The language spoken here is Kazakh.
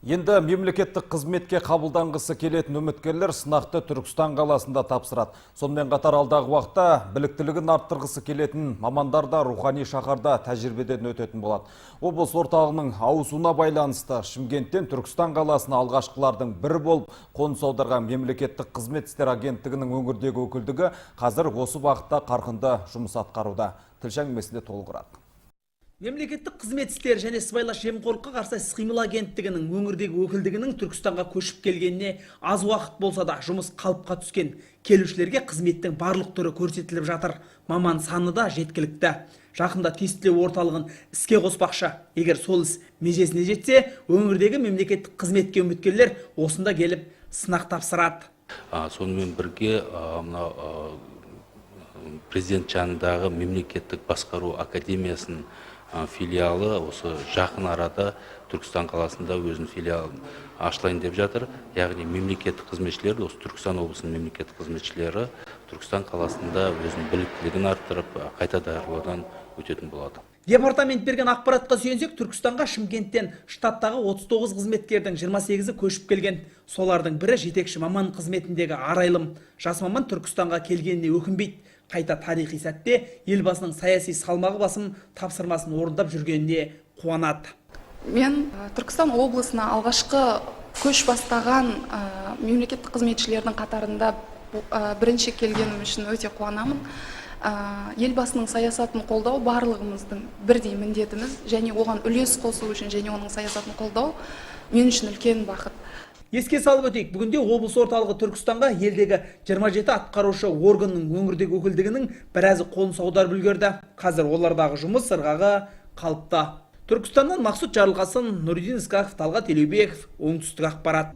Енді мемлекеттік қызметке қабылданғысы келетін үміткерлер сынақты Түркістан қаласында тапсырады. Сонымен қатар алдағы уақытта біліктілігін арттырғысы келетін мамандар да рухани шаһарда тәжірибеден өтетін болады. Облыс орталығының ауысуына байланысты Шымкенттен Түркістан қаласына алғашқылардың бірі болып қоныс аударған мемлекеттік қызмет істері агенттігінің өңірдегі өкілдігі қазір осы бағытта қарқынды жұмыс атқаруда. Тілші әңгімесінде толығырақ. Мемлекеттік қызмет істері және сыбайлас жемқорлыққа қарсы іс-қимыл агенттігінің өңірдегі өкілдігінің Түркістанға көшіп келгеніне аз уақыт болса да, жұмыс қалыпқа түскен. Келушілерге қызметтің барлық түрі көрсетіліп жатыр. Маман саны да жеткілікті. Жақында тестілеу орталығын іске қоспақшы. Егер сол іс межесіне жетсе, өңірдегі мемлекеттік қызметке үміткерлер осында келіп сынақ тапсырады. Сонымен бірге мынау президент жанындағы мемлекеттік басқару академиясының филиалы осы жақын арада Түркістан қаласында өзінің филиалын ашылайын деп жатыр. Яғни мемлекеттік қызметшілер, осы Түркістан облысының мемлекеттік қызметшілері Түркістан қаласында өзінің біліктілігін арттырып, қайта даярлаудан өтетін болады. Департамент берген ақпаратқа сүйенсек, Түркістанға Шымкенттен штаттағы 39 қызметкердің 28-і көшіп келген. Солардың бірі – жетекші маман қызметіндегі Арайлым. Жас маман Түркістанға келгеніне өкінбейді. Қайта тарихи сәтте Елбасының саяси салмағы басым тапсырмасын орындап жүргеніне қуанады. Мен Түркістан облысына алғашқы көш бастаған мемлекеттік қызметшілердің қатарында бірінші келгенім үшін өте қуанамын. Елбасының саясатын қолдау – барлығымыздың бірдей міндетіміз және оған үлес қосу үшін және оның саясатын қолдау мен үшін үлкен бақыт. Еске салып өтейік, бүгінде облыс орталығы Түркістанға елдегі 27 атқарушы органның өңірдегі өкілдігінің біразы қоныс аударып үлгерді. Қазір олардағы жұмыс ырғағы қалыпты. Түркістаннан Мақсұт Жарылқасын, Нұрдин Ысқақов, Талғат Елеубеков, Оңтүстік ақпарат.